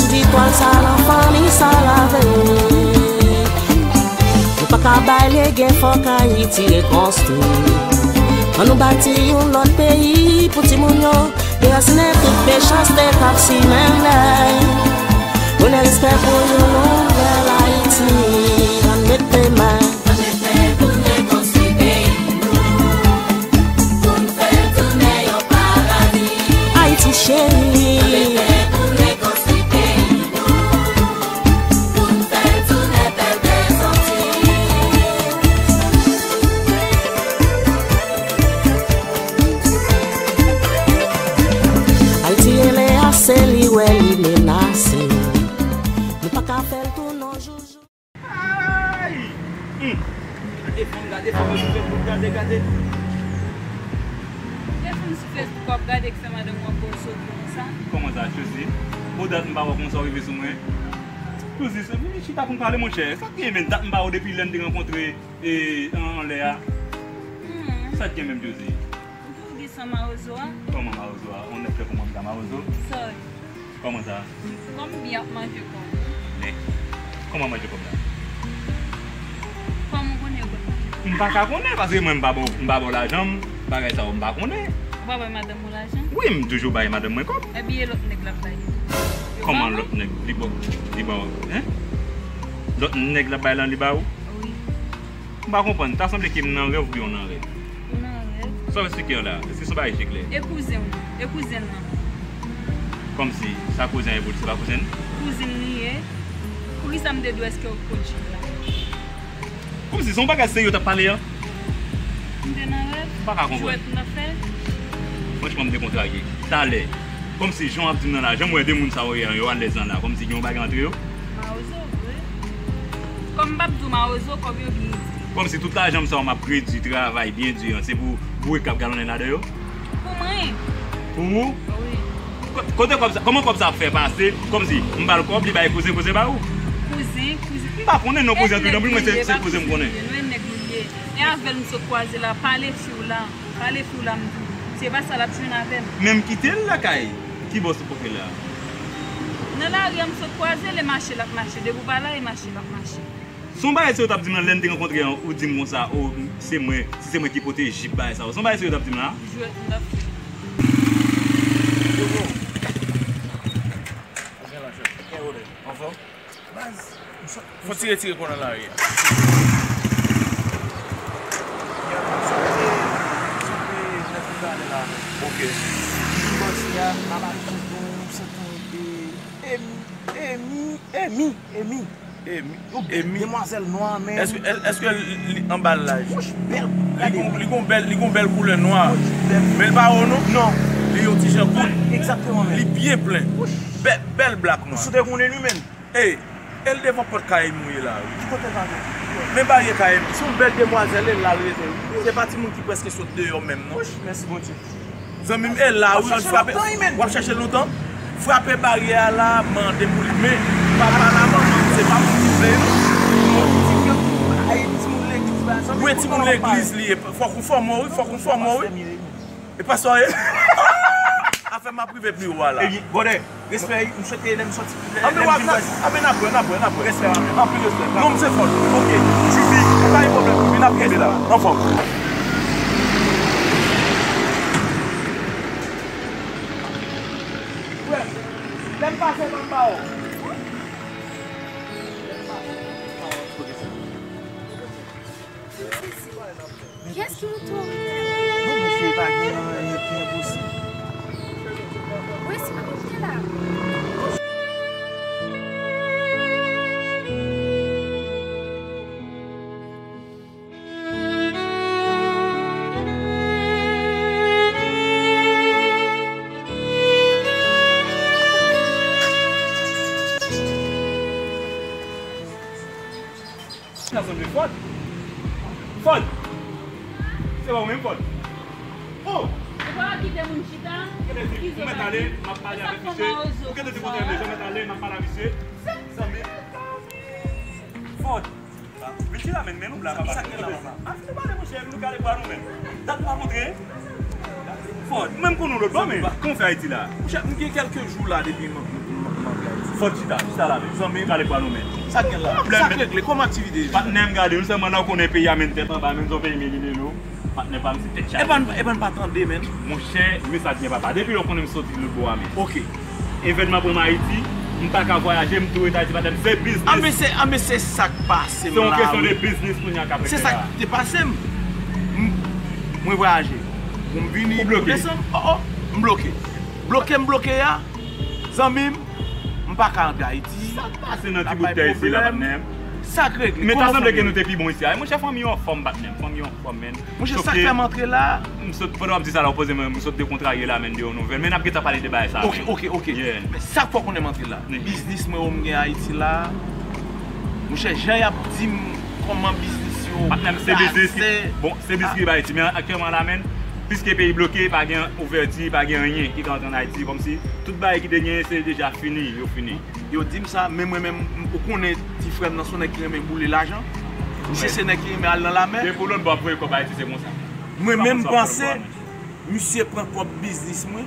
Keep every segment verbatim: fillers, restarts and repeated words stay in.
Vitwa sa lan fanmi sa lave. Nou pa ka bay legen, fòk Ayiti rekonstwi. Ann nou bati yon lòt peyi pou timoun yo. Derasinen tout mechanste k ap simen lè. Donnen respè pou yon nouvèl Ayiti. Ann mete men. Ann mete men pou n rekonstwi peyi nou. Pou n fè l tounen yon paradi. Ayiti cheri. Ann mete men pou n rekonstwi peyi nou. Pou n fè l tounen bèl Dèzanti. Ayiti rele ase, li wè li menase. Nou pa ka fè l tou non joujou. Ay! Hum! Gade fanm, gade fanm sou Facebook, gade, gade. Gade fanm sou Facebook, w ap gade k fè madanm w ap ba w sot konsa. Kòman sa, Josie? Pou dat m pa wè konsa w rive sou mwen. Josie, se vini chita pou n pale, monchè. Sa k gen, men dat m pa wè w depi lè n te rankontre, e, an, anlè a. Hmm. Sa k gen menm, Josie? Ou toujou gen san mawozo a? Kòman mawozo a? On nèg fè pou mwen m ta mawozo? Sorry. Kòman sa? Kòm byen ap manje kòm. Men, kòman manje kòm la? Kòm ou konnen yo konn manje. M pa ka konnen, paske mwen m pa ba w, m pa ba w lajan m, bagay sa yo m pa konnen. Ou pa bay madanm ou lajan? Wi, m toujou bay madanm mwen kòb. Ebyen, e lòt nèg l ap bay yo? Yo pa bay? Kòman lòt nèg? Li ba w, li ba w, en? Lòt nèg l ap bay lan, li ba w? Wi. M pa konprann, ta sanble ke m nan rèv oubyen w nan rèv. Ou nan rèv. Sa w esplike an la? Èske se yon bagay ki klè? E kouzen w, e kouzen l lan. Kòmsi, sa kouzen an ye pou li, se pa kouzen l? Kouzin li ye. Poukisa m te di w èske w pot jip la? Kòmsi, se yon bagay serye w t ap pale an? M te nan rèv? M pa ka konprann. Jwèt m t ap fè? Franchman, m te kontrarye. Talè, kòmsi jan w ap di m nan la, jan m wè de moun sa yo ye an, yo alèz lan la, kòmsi gen yon bagay antre yo? Mawozo, wi. Kòm m p ap di w mawozo, kòb yo byen di. Kòmsi tout lajan m sa yo m ap gredi, travay byen di an, se pou boure k ap galonnen ladan yo? Pou mwen. Pou ou? Wi. Ko-, kote kòb sa, kòman kòb sa ap fè pase? Kòmsi, m ba l kòb, li bay kouzen, kouzen ba ou? Kouzen, kouzen. M pa konnen non kouzen an tou, nan pri mwen se, se kouzen m konnen. Nou e nèg nou ye. E avè l m sot kwaze la, pale fi w la. Pale fi w la m di w. Se pa sa l ap jwenn avè m. Men m kite l lakay. Ki bòs ou pote la? Nan lari a m sot kwaze l, e mache l ap mache. Depi w pa la, e mache l ap mache. Se yon bagay serye w t ap di m lan, lè n te rankontre an, ou di m konsa, o, se mwen, si se mwen ki pote jip bagay sa yo. Se yon bagay serye w t ap di m la? Jwèt m t ap fè. Anfòm? Baz, m sot, fò ti retire kò nan lari a. Ok. M santi, e, e, e, e, e, Emi, Emi, Emi. Emi. Yon bèl demwazèl nwa, men. Èske, èske li anba laj? Wouch, bèl. Li gon, li gon bèl, li gon bèl koulè nwa. Wouch, bèl. Men l pa wo non? Non. Li yon ti jan kout. Egzakteman, men. Li byen plen. Wouch. Bèl, bèl blak nwa. Ou sou te konnen li, men. Ey, e l devan pòt kay m ou ye la, wi. Ki kote l pa gen? Men baryè kay m. Se yon bèl demwazèl, e l la l rete, wi. Se pa timoun ki prèske sot deyò menm, non. Wouch, mèsi Bondye. Zanmi m, e la wi, frape. W ap chèche l lontan? Frape baryè a la, mande pou li. Men, papa la, manman, se pa moun ki vle, non. Wi, timoun legliz li ye. Fòk ou fòme w, wi, fòk ou fòme w, wi. E pastè w ye? Afè m ap rive pi wo a la. Ebyen, brother, respè, m swete lè m sòti, lè, lè m vin pase. Anpil respè, anpil respè. Non, m se fòl. Ok. Djoupi, pa gen pwoblèm, Djoupi, n ap kenbe la. Anfòm. Frè m, lè m pase, ban m ba w. Kiyès ki moute w? Non, mesye, pa gen anyen ki enposib. Wi, si pa moute la. Sa sanble Fòd. Fòd! Se pa ou menm, Fòd? Oh! Ou pa kite moun chita? Ou mèt ale, m ap pale avèk misye. Ou kite ti kote deja, mèt ale, m ap pale a misye. Sanble. Fòd! Vin chita, men, men nou la, papa. Sa k gen la, papa? Ann fin pale, monchè, nou kale bra nou, men. Dat nou pa kontre. Fòd, mwen m konnen w lòt bò, men kòman w fè Ayiti la? Monchè, m gen kèlke jou la depi m, m, m, m antre Ayiti. Fò chita, chita la, men. Zanmi, gade pa nou, men. Sa k gen la? Sa k regle? Kòman aktivite yo? Patnè m, gade, nou sèlman nan konnen peyi a, men tèt anba, men zon peyi, men li nou. Patnè pa m, se tèt chaje. Epa n, epa n pa tande, men. Monchè, men sa k gen, papa. Depi lè w konnen m soti lòt bò a, men. Ok. Evènman pou m Ayiti, m pa ka vwayaje, m tou ret Ayiti, patnè m, se biznis. Anben se, anben se sa k pase m la. Se yon kesyon de biznis kounye a k ap regle la. Se sa k te pase m. M, mwen vwayaje. Pou m vini, pou desanm, oh, oh, m bloke. Bloke m bloke a, zanmi m, m pa ka antre Ayiti. Sa k pase nan ti bout tè isi la, patnè m? Sa k regle? Men ta sanble ke nou te pi bon isi a. Monchè, fanmi yo anfòm, patnè m. Fanmi yo anfòm, men. Monchè, sa k fè m antre la? M sot, pandan w ap di sa la, w poze mwen, m sot dekontraye la, men, de yon nouvèl. Men n ap gentan pale de bagay sa a, men. Ok, ok, ok. Men sa k fè w konnen m antre la? Biznis mwen yo m gen Ayiti la. Monchè, jan y ap di m kòman biznis yo. Patnè m, se biznis ki, bon, se biznis ki ba Ayiti. Men aktyèlman la, men, piske peyi bloke, pa gen ouvèti, pa gen anyen ki ka antre ann Ayiti. Kòmsi tout bagay ki te genyen, se deja fini, yo fini. Yo di m sa, men mwen menm, m, ou konnen ti frè m nan se yon nèg ki renmen boule lajan. Misye se nèg ki renmen al nan lamè. Depi w lòt bò ap voye kòb Ayiti, se konsa. Mwen menm m panse, misye pran kòb biznis mwen.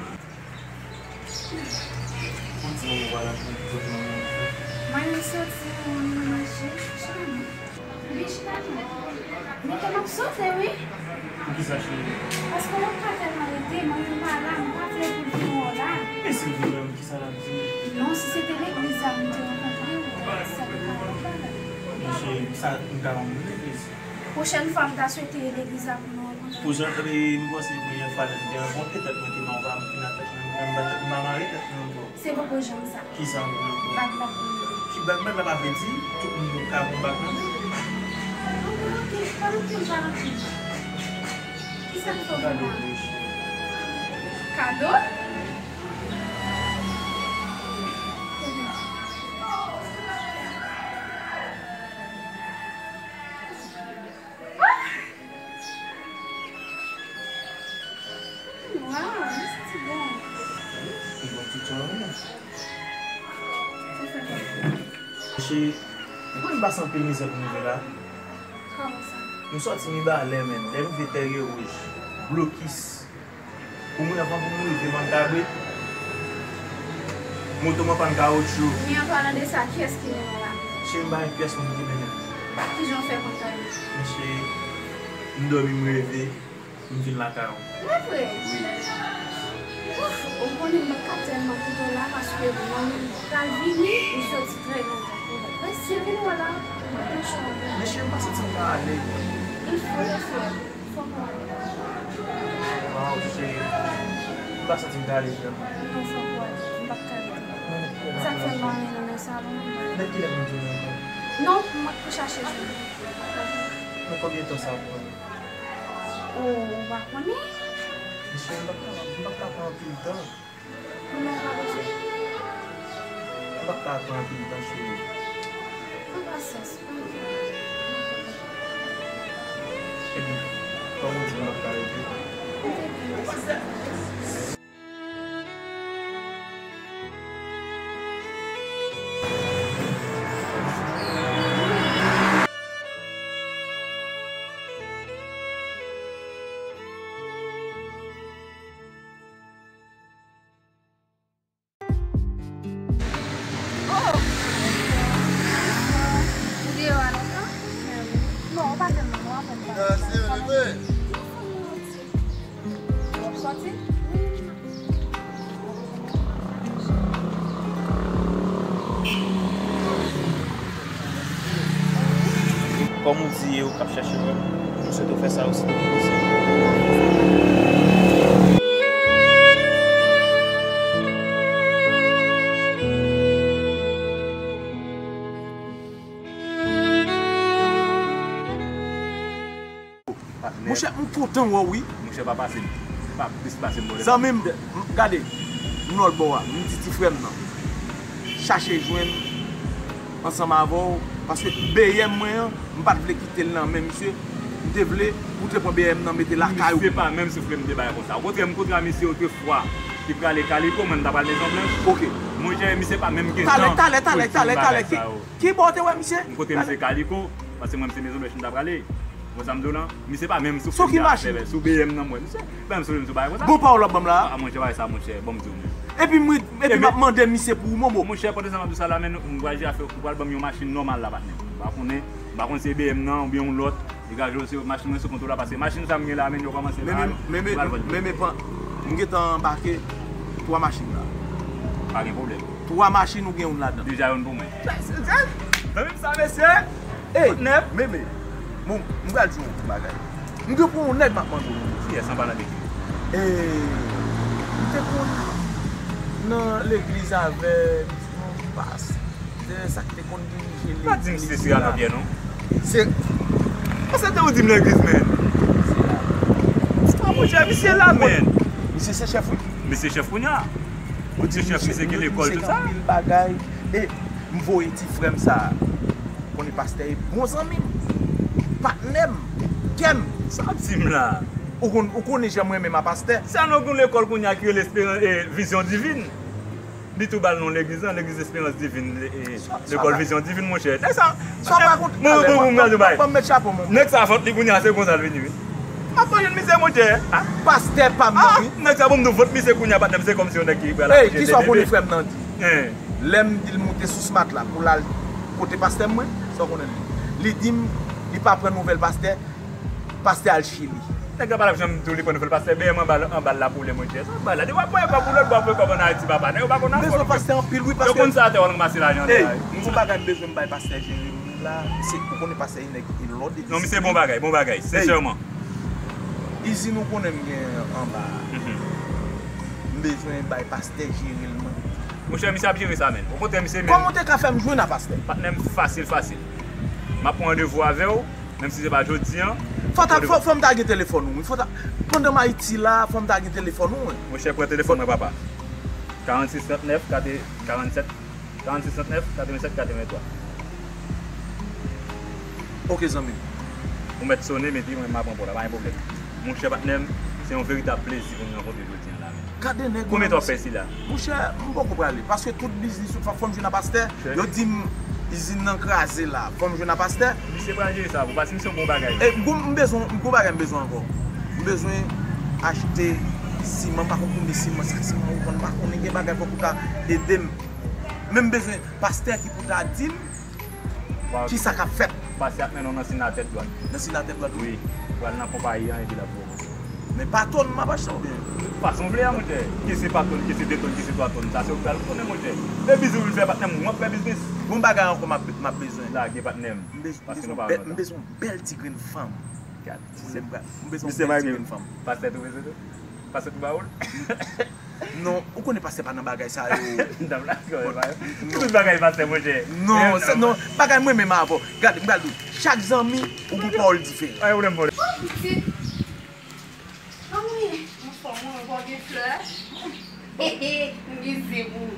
Mwen soti, mwen nan mache, chita non. Vin chita non. Men ke m ap sote, wi. Poukisa, cheri? Paske w pa tèlman rete, mwen menm pa la, m pa vle pou l vin wè w la. Men si l vin wè m, kisa l ap di m? Non, si se te legliz la m te rankontre w, sa te ka yon lòt bagay. Men cheri, sa m ka rankontre legliz? Pwochèn fwa, m ta swete legliz la pou nou rankontre. Pou jan, e, m panse premyè fwa lè n te rankontre, tèt mwen te mare, m pa fin a tèt mwen, m pa tèt, m pa mare tèt mwen ankò. Se poko janm sa. Kisa ankò? Bag bag mwen. Ki bag bag la pa vle di tout moun ka pran bag nan men. Anpil, anpil, pa anpil, pa anpil. Kisa k fè w vin la? Kado? Waw, li santi bon. Li bon tout jan, wi. Cheri, ou konn pase anpil mizè pou m rive la? Kòman sa? M sòti Mibalè, menm. Lè m rive Tèrye Wouj, blokis. Pou mwen, anvan pou m rive Mann Kabrit, moto m an pàn kawotchou. Men an palan de sa, kiyès ki mennen w la? Cheri, m pa gen pyès moun ki mennen m. Kijan w fè konn tande? Men cheri, m dòmi, m reve, m vin lakay ou. Mwen vre? Wi. Ouf, ou konnen m pa ka tèlman kite w la paske manmi pral vini, li soti trè lontan. Mwen se vin wè la, mwen te chanje. Men cheri, m pa santi m ka ale. Il faut le faire. Fòk w ale. Waw, cheri. M pa santi m ka ale vrèman. Non, fòk w ale. M p ap ka rete. Sa k fè m pa renmen nan salon an? Nan kilè pou m tounen ankò? Non, m ap tou chache jwenn. Nan konbyen tan sa ap pran? O, ou pa konnen? Men cheri, m p ap ka, m p ap ka pran anpil tan. Mwen pa bezwen. M p ap ka pran anpil tan, cheri. Pran pasyans, pran tan. Ebyen, kòm ou di, m p ap ka rete. M te di w sa. Oh! Ou deyò a lontan? Non, ou pa tèlman, non, apèn pa. Ou ap sòti? Kòm ou di, e ou k ap chache wè m, m swete w fè sa osito ki posib. Patnè. Monchè, m kontan wè w, wi. Monchè, pa pase m. Pa plis pase m, bòdè. Zanmi m, m, gade, m lòt bò a. M di ti frè m nan chache jwenn ansanm avè w, paske B M mwen an, m pa t vle kite l nan men misye. M te vle pou te pran B M nan mete lakay ou. Misye pa menm sou frè m de bagay konsa. Okontrè, m kontre a misye otrefwa, ki prale Kaliko, mwen m ta pral Mezon Blanch. Ok. Monchè, misye pa menm gen tan pou l di m bagay sa yo. Ki bò w te wè misye? M kontre misye Kaliko, paske mwen m se Mezon Blanch m ta prale. Wè sa m di w lan? Misye pa menm sou frè m de afè, sou B M nan mwen. Misye pa menm sou, sou bagay konsa. Bon pawòl w ap ban m la a? A, monchè, bagay sa, monchè, bon m di w, men. Epi mwen, epi m ap mande misye pou ou, Momo. Monchè, pote sa m ap di sa la, men nou, m pral jere afè, ou pral ban m yon machin nòmal la, patnè. M pa konnen, m pa konn si se B M nan, oubyen yon lòt. Degaje w, se machin mwen sou kont ou la, paske machin sa m gen la, men yo kòmanse la. Men, men, men, men, men, men, men, m gentan anbake twa machin la. Pa gen pwoblèm. Twa machin ou gen youn ladan. Deja youn pou mwen. Zanmi m sa, mesye. Ey, Nèf. Meme, bon, m pral di w yon ti bagay. M gen pou yon nèg m ap mande w. Kiyès, anba nan de ki? Ey, m te konn nan legliz avè yon pastè, sa k te konn dirije legliz la. Pa di m se Sirano Pyè, non. Se, pastè te ou di m legliz, men. Ah, monchè, misye la, men. Misye se chèf, wi. Misye chèf kounye a. Misye chèf, misye gen lekòl, tout sa. Misye gen anpil bagay. E m voye ti frè m sa a. Konnen pastè e bon zanmi m, patnè m, kè m. Sa w ap di m la? Ou konn, ou konnen jan mwen menm a pastè. Sa nou gen lekòl kounye a ki rele Esperan-, e, Vizyon Divin. Li tou ba l non legliz lan, legliz Esperans Divin, e, lekòl Vizyon Divin, monchè. Nèg sa, sa w pa konn. Mwen, mwen, mwen, mwen, mwen, ban m met chapo, mwen. Nèg sa, vant li kounye a, se konsa l vini, wi. M ap manje misye, monchè. Pastè pa m nan, wi. Nèg sa, bon, m di w, vant misye kounye a, patnè m, se kòmsi yon nèg ki pral akouche de bebe. Ey, kisa w konnen frè m nan di? Lè m di l moute sou smat la pou l al kote pastè m, mwen, sa w konnen li? Li di m li pa pran nouvèl pastè, pastè al Chili. Nèg la pa t ap janm di w li pran nouvèl pastè, B M anba, anba l la pou li, monchè. Sa w bay la? Depi w ap voye kòb pou lòt bò, w ap voye kòb ann Ayiti, papa. Nèg yo pa konn afè. M bezwen pastè anpil, wi, pastè. Yo konn sa tè w nan mase lajan de la, wi. Ey, m gon bagay m bezwen m bay pastè Jeremi la, se, ou konnen pastè Inèg e lòd eglise. Non, misye bon bagay, bon bagay, sensèman. Izin ou konnen m gen anba a. M bezwen bay pastè jere l, mwen. Monchè, misye ap jere sa, menn. Okontrè, misye menm. Kòman w te ka fè m jwenn a pastè? Patnè m, fasil, fasil. M ap pran randevou avè w, menm si se pa jodi a. Fò ta, fò, fò m ta gen telefòn ou, wi. Fò ta, pandan m Ayiti la, fò m ta gen telefòn ou, wi. Monchè, pran telefòn mwen, papa. Karannsis trannèf, kate, karannsèt, karannsis trannèf, katrevennsèt, katrevenntwa. Ok, zanmi m. Ou mèt sone, mete, mwen, m a pran pa w la, pa gen pwoblèm. Monchè, patnè m, se yon veritab plezi pou m rankontre w jodi a la, menn. Gade nèg. Konbyen tan w ap fè isi la? Monchè, m poko prale, paske tout biznis yo, fò, fò m jwenn a pastè. Yo di m izin nan kraze la, fò m jwenn a pastè. Misye pral jere sa pou, paske misye yon bon bagay. E, m gon, m bezwen, m gon bagay m bezwen ankò. M bezwen achte siman, m pa konn konbyen siman, sa siman ou vann, m pa konnen, gen bagay fòk ou ta ede m. Men m bezwen pastè ki pou ta di m kisa k ap fèt. Pastè ap mennen w nan sinatè dwat. Nan sinatè dwat, wi. Wi. Pral nan konpayi an epi l ap voye w. Men pa tòn m ap achte oubyen? Fason w vle a, monchè. Ke se pa tòn, ke se de tòn, ke se twa tòn. Sa se ou k pral konnen, monchè. E biznis ou vin fè, patnè m, w ap fè biznis. Gon bagay ankò m ap, m ap bezwen. Lage, patnè m. M bezwen, m bezwen yon bèl, m bezwen yon bèl ti grenn fanm. Gad. M bezwen yon bèl ti grenn fanm. Pastè tou bezwen tou? Pastè tou ba ou l? Non, ou konnen pastè pa nan bagay sa yo. Tout bagay pastè, monchè. Non, non, bagay mwen menm avè w. Gade, m pral di w, chak zanmi, ou gon pawòl diferan. Ay, ou menm pawòl. Oh, pitit. Anmwey, anfòm, ou pa gen flè? Hehe, m gen zen pou ou.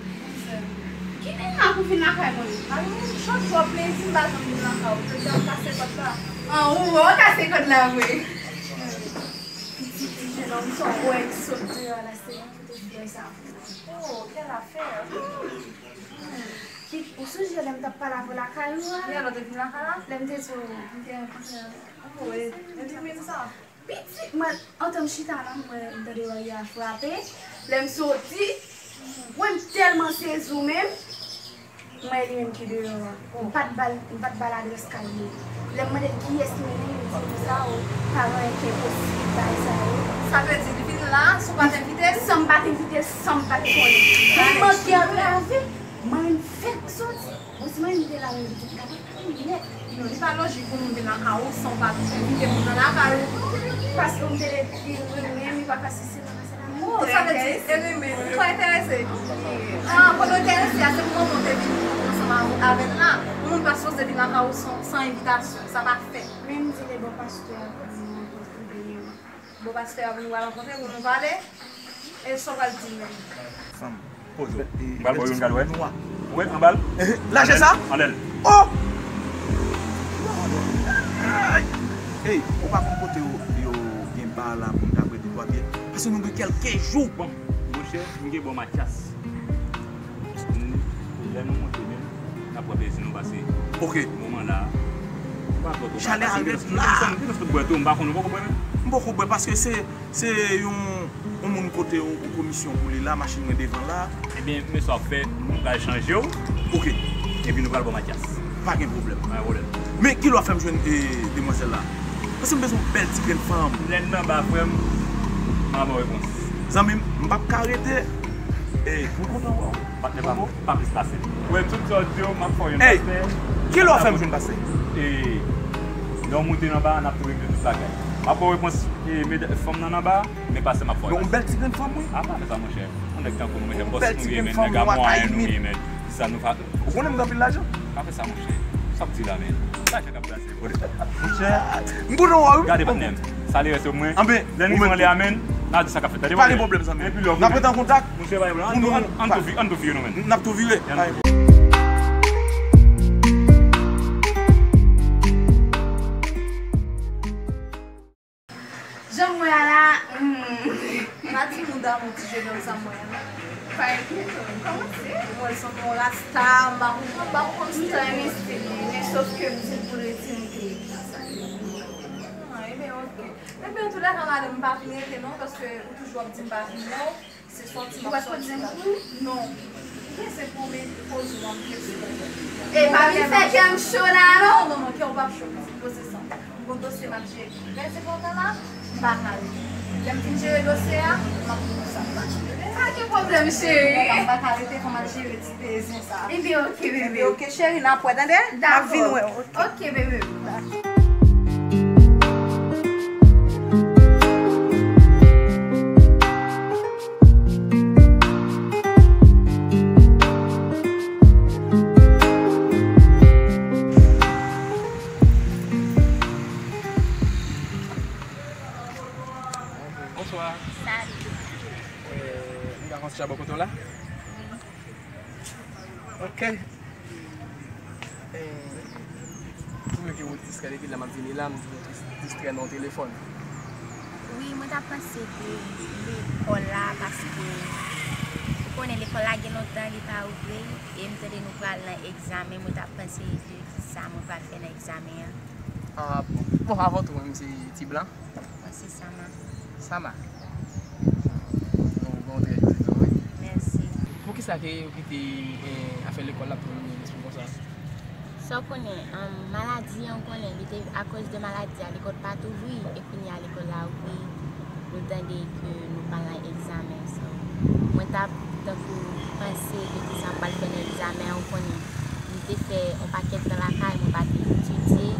Kilè a pou vin lakay mwen? Ay, chak jou plezi, m pa janm vin lakay ou. Jodi a m kase kòd la. An, ou wè w kase kòd la vre. Pitit, ti jenòm, sa w wè ki sot deyò la, se mwen ki te fè sa pou ou. Oh, quelle affaire! Ou sonje lè m t ap pale avè w lakay ou a? Yè lè w te vin lakay la? Lè m te di w m te rankontre avè w. Oh, e, e li menm sa? Pitit, mwen, antan m chita la, m wè m tande lòryè a frape. Lè m soti, mwen, m tèlman sezi w menm. M wè li menm ki deyò a. M pa t ba l, m pa t ba l adrès kay li. Lè m mande l kiyès ki mennen l, li di m sa, o, pa gen anyen ki enposib, bagay sa yo. Sa vle di, li vin la, san w pa t envite l? San m pa t envite l, san m pa t konnen. Li manke antrave, mwen menm fèk soti. Bon, si mwen menm te la, mwen te kaba. Non, li pa lojik pou moun vin lakay ou san w pa envite moun nan lakay ou. Paske m te di renmen, li pa ka sispann pase la. Oh, sa vle di, e renmen, ou pa enterese. Ah, pandan w enterese a, se pou manman w te vin ansanm avè l la. Yon moun pa sipoze vin lakay ou san, san envitasyon. Sa pa fèt. Men m di le bon pastè a pou nou rankontre, beni mwen. Bon pastè a pou nou al rankontre, pou nou pale. E sa w pral di l menm? Fanm. Poze w. M pral ba w youn gad wè. Ou wè anba l? Laje sa? Anlè l. Oh! Ey, ou pa konn kote yo, yo gen ba la pou n ta prete twa pye? Paske nou gen kèlke jou. Bon, monchè, m gen bon Matyas. Lè nou monte menm, n ap pran plezi nou pase. Ok. Moman la, pa twò twò. Chalè a rèd la. Gen tout bwè tou, m pa konn, ou poko bwè menm? M poko bwè paske se, se yon, yon moun kote yon, yon komisyon pou li la, machin mwen devan la. Ebyen, men sa w ap fè, nou pral chanje w. Ok. Epi nou pral bò Matyas. Pa gen pwoblèm. Pa gen pwoblèm. Men kilè w ap fè m jwenn, e, demwazèl la? Paske m bezwen yon bèl ti grenn fanm. Lè n anba, frè m, m a ba w repons. Zanmi m, m p ap ka rete. E, mwen kontan wè w. Patnè pa m, pa plis pase. Ou wè tout sa w di yo, m ap fè w jwenn pastè. Kilè w ap fè m jwenn pastè? E, lè w moute nan ba a, n ap tou regle tout bagay. M ap ba w repons, e, medam, fanm nan anba, men pastè m ap fè w. Yon bèl ti grenn fanm, wi. A, pa fè sa, monchè. Yon nèg tankou nou, monchè, bòs nou ye, men, nèg a mwayen nou ye, men. Sa nou fa- Ou konnen m gen anpil lajan. Pa fè sa, monchè. Sa w ap di la, men. Sa fè k ap brase. Monchè. M kontan wè w, wi. Gade, patnè m. Sa li reste pou mwen. Anben, lè n rive anlè a, men, n a di sa k ap fèt. Tande, pa gen pwoblèm, zanmi. Epi love, n ap rete an kontak. Monchè, pa gen pwoblèm. Ann tou, ann tou vire nou, men. N ap tou vire. Jan m wè a la, hmm. Pa di moun damou ti jenòm sa m wè a la. Pa enkyete w, kòmanse. Mwen sanble yon rasta, m pa konprann, m pa konprann stil li. M ta renmen stil li, men sòf ke m di l pou l retire m te. Ah, ebyen, ok. Ebyen, antoulèka, madanm, m pa vin rete non, paske ou toujou ap di m pa vin wè w. Se sòti m ap sòti la. Non. Gen se pou mete poze w an pye sou mwen. E pa vin fè kè m cho la, non? Non, non, non, kè w p ap cho, pitit, poze sa. M gon dosye m ap jere. Lè se kontan la, m pa ka rete. Lè m fin jere dosye a, m ap vin konsa. Pa gen pwoblèm, cheri. M pa ka rete, fò m al jere ti pezen sa. Ebyen, ok, bebe. Ebyen, ok, cheri, n ap wè, tande? M ap vin wè w. Ok, bebe. Bonswa. Salut. Euh, m ka fè yon ti chat bò kote w la? Wi. Ok. Eh, ou vle ke ou distrè depi lè m ap vini la, m di nou dis-, distrè nan telefòn. Wi, mwen t ap panse de lekòl la, paske ou konnen lekòl la gen lontan li pa ouvri, e m tande nou pral nan egzamen, mwen t ap panse de kisa mwen pral fè nan egzamen an. Ah, bon. Bon, avan tou, mwen, m se Ti Blan. Mwen se Sama. Sama. Yon bon trè joli non, wi. Mèsi. Poukisa ke ou kite, eh, afè lekòl la pou nou lespri konsa? Sa w konnen, um, maladi an, ou konnen, li te akoz de maladi a, lekòl pa t ouvri, e kounye a lekòl la ouvri, nou tande ke nou pral nan egzamen. So, mwen t ap tankou panse de kisa m pral fè nan egzamen an, ou konnen. M te fè yon pakèt tan lakay, mwen pa te etidye.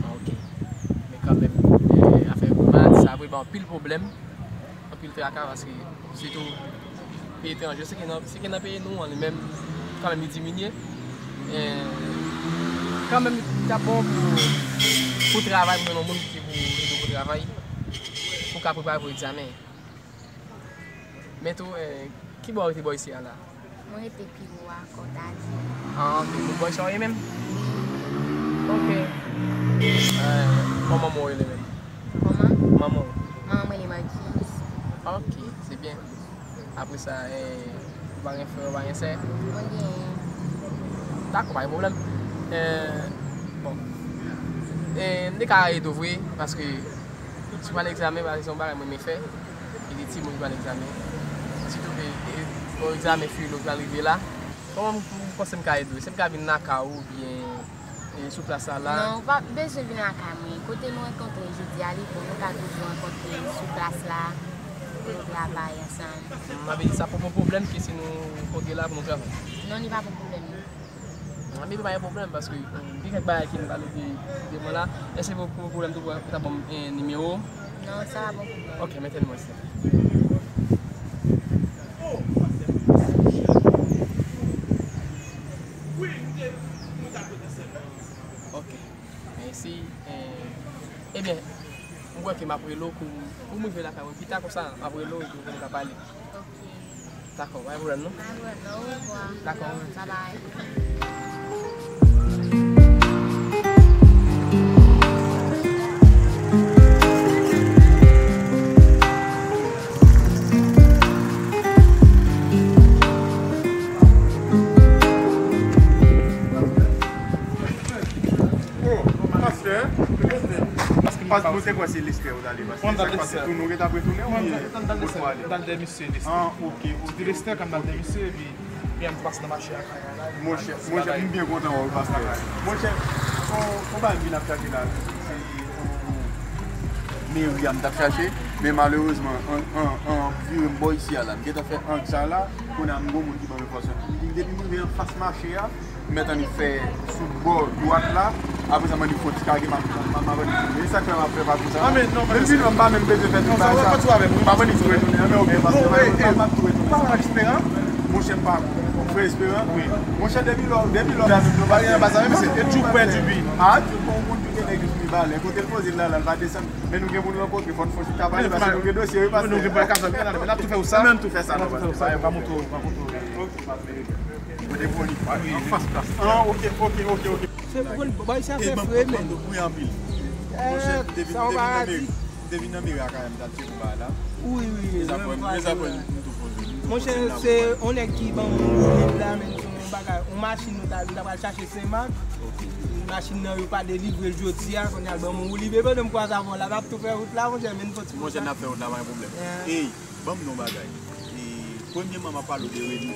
Ah, ok. Men kanmenm, eh, afè maladi sa vre ba anpil pwoblèm, anpil traka, paske sitou peyi etranje, se ke nan, se ke nan peyi nou an, li menm, kanmenm, li diminye. Eh, kanmenm, li t ap bon pou, pou travay, pou jwenn yon moun ki pou ede w pou travay, pou w ka prepare pou egzamen. Men tou, eh, ki bò w rete bò isi a la? Mwen rete pi wo a, kòm w ta di. Ah, ok. Moun bò isi a w ye menm? Ok. Eh, kòman manman w rele menm? Kòman? Manman w. Manman m rele Marquise. Ok, se byen. Apre sa, eh, ou pa gen frè, ou pa gen sè? Mwen genyen. Dakò, pa gen pwoblèm. Eh, bon. Eh, m te ka ede w vre, paske si w al egzamen, pa egzanp, bagay mwen renmen fè, e de timoun ki pral egzamen. Sitou ke, e, bon, egzamen filo ki pral rive la. Kòman m, m panse m ka ede w? Èske m ka vin lakay ou oubyen, e, sou plas la la? Non, ou pa bezwen vin lakay mwen. Kote nou rankontre jodi a, li bon, nou ka toujou rankontre sou plas la pou nou travay ansanm. M ap di sa poko pwoblèm ke si nou rankontre la pou nou travay. Non, li pa poko pwoblèm, non. Anben, pa gen pwoblèm, paske, mm, gen kèk bagay ke m pale de, de mwen la. Èske pou, pou pwoblèm tou pou, pou ta ban m, eh, nimewo w? Non, sa pa bon pou mwen. Ok, mete nimewo w, silvouplè. Ok, mèsi. Eh, ebyen, m kwè ke m ap rele w pou, pou m rive lakay mwen pita konsa, m ap rele w epi nou ka pale. Ok. Dakò, pa gen pwoblèm non. Pa gen pwoblèm non, orevwa. Dakò, orevwa. Babay. Oh, pastè, paske Paske nou te kwè se Lestè ou t ale, paske sa k pase tou nou ret ap retounen oubyen kot ou ale? M t al dèyè misye Lestè. Ah, ok, ok. Ti Lestè, kan m t al dèyè misye, epi, epi m pase nan mache a. Monchè, monchè, m byen kontan wè w, pastè. Monchè, on, on bagay m vin ap chache la, se, on, meri a m t ap chache, men malerezman, an, an, an vire m bò isi a la. M gentan fè ang sa la, kounye a m gon moun ki ban m enfòmasyon. Depi m rive anfas mache a, m mèt annik fè sou bò dwat la, apre sa m annik fè yon ti kage, m ap, m ap, m ap annik vini. E sa k fè m ap fè pakou sa. Ah, men non, men menm si non, m pa menm bezwen fè tout bagay sa. M ap annik tou retounen, men ok, pastè, m ap tou retounen. Monchè, m pa frè Esperan. Monchè, depi lò, depi lò, David, nou pa gen anba sa, menm se e Djouk pè Dubi. Ah, Djouk, bon, moun Djouk gen nèg Dubi valè. Kote l poze l la, la, l pa desann. Men nou gen pou nou rankontre, fò n fè yon ti ka pale, paske nou gen dosye, wi, pastè. Nou gen bagay ka fè, n ap tou fè ou sa. N ap tou fè sa, non, pastè. Pa gen pwoblèm. Ok, pastè. Kote pou li? Anfas plas. Ah, ok, ok, ok, ok. Se bon, bòy sa fè fre, men. Wi, anpil. Monchè, depi, depi nan meri, depi nan meri a Kayè, m t al tcheke yon bagay la. Wi, wi, wi. Monchè, se yon nèg ki ban m yon liv la, men se yon bagay, yon machin nou t al, nou t al chache Senmak. Machin nan yo pa delivre l jodi a, kounye a l ban m yon liv. E pandan m kwaze avè w la, n ap tou fè wout la, monchè, men n fò ti. Monchè, n ap fè wout la, pa gen pwoblèm. Ey, ban m di w yon bagay. E, premyèman, m ap pale w de Remy.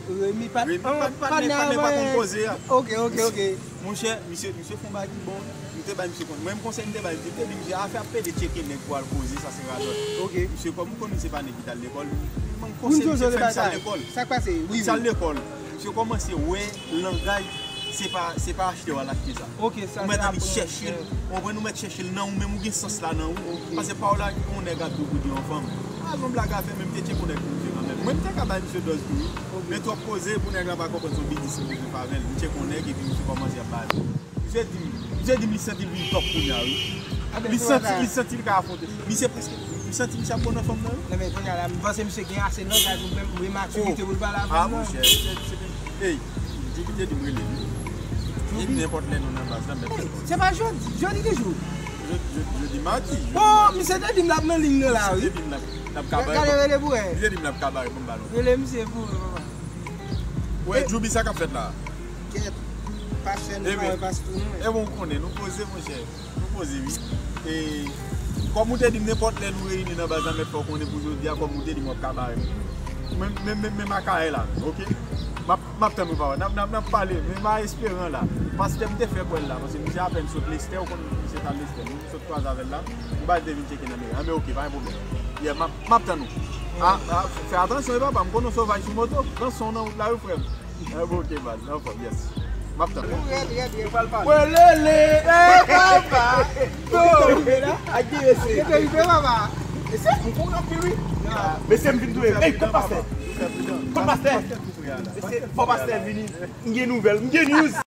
Remy pa, Remy pa, pa, pa, pa konn koze a. Ok, ok, ok. Monchè, misye, misye fè yon bagay ki bon. M te bay misye konsèy. Mwen, m konsèy m te bay misye, m te di misye, afè ap pede tcheke nèg pou al koze, sa se radòt. Ok. Misye, kòm m konn misye pa nèg ki t al lekòl, m konsèy misye fè misye al lekòl. Sa k pase? Wi, wi. Misye al lekòl. Misye kòmanse wè langaj, se pa, se pa achte w al achte sa. Ok, sa se aprann. Ou mèt annik chèche l. Ou konprann, ou mèt chèche l nan ou menm, ou gen sans la nan ou. Ok. Paske pawòl la, yon nèg ap di w pou di yon fanm. Ah, gon blag a fè, men m te tcheke yon nèg pou misye kanmenm. Mwen, m te ka bay misye dòz tou, wi. Ok. Men twòp koze pou nèg la pa konprann se yon biznis m te vin fè avè l. M tcheke yon nèg epi misye kòmanse ap bay. Misye di m, misye di m li santi l vin tòp kounye a, wi. Li santi, li santi l ka afwonte. Misye prèske, m santi misye ap pran nan fanm nan, wi. Non, men kounye a la, m panse misye gen ase langaj ou menm, ou gen matirite pou l pale avè m, non. Ah, monchè, se, se, ey, Djoupi te di m rele li. Djoupi? Nenpòt lè nou nan baz la, mèt fè kòb. Se pa jodi, jodi ki jou? Jodi, jodi, jodi, madi. Bon, misye te di m l ap nan liy nan la, wi. Misye te di m l ap, l ap kabare. Gade, rele pou wè. Misye di m l ap kabare pou m ba l yon. Rele misye pou wè, papa. Wè, Djoupi, sa k ap fèt la? Kèt, pastè, nou pa wè pastè nou. E bon, ou konnen, nou poze, monchè. Nou poze, wi. E, kòm ou te di m, nenpòt lè nou reyini nan baz la, mèt fè w konnen pou jodi a, kòm ou te di m w ap kabare. Men, men, men, men m a Kayè la, ok? M ap, m ap tann ou, papa. N ap, n ap, n ap pale, men m a Esperan la. Pastè m te fè kwè l la, paske misye apèn sot Lestè, ou konn misye t al Lestè. Nou sot kwaze avè l la. M pa te vin tcheke nan meri a, men ok, pa gen pwoblèm. Yeah, m ap, m ap tann ou. Ah, ah, fè atansyon, wi, papa, m konnen w sovaj sou moto. Pran son nan wout la, wi, frè m. Ah, bon, ok, baz, anfòm, yes. M ap tann ou. Nou rèd, rèd, rèd. Welele, e papa. Yo, a ki mesye? Yo, yo, papa. Mesye, m kouri anpil, wi. Mesye, m vin touye. Ey, kot pastè? Kot pastè? Mesye, fò pastè vini. M gen nouvèl, m gen news.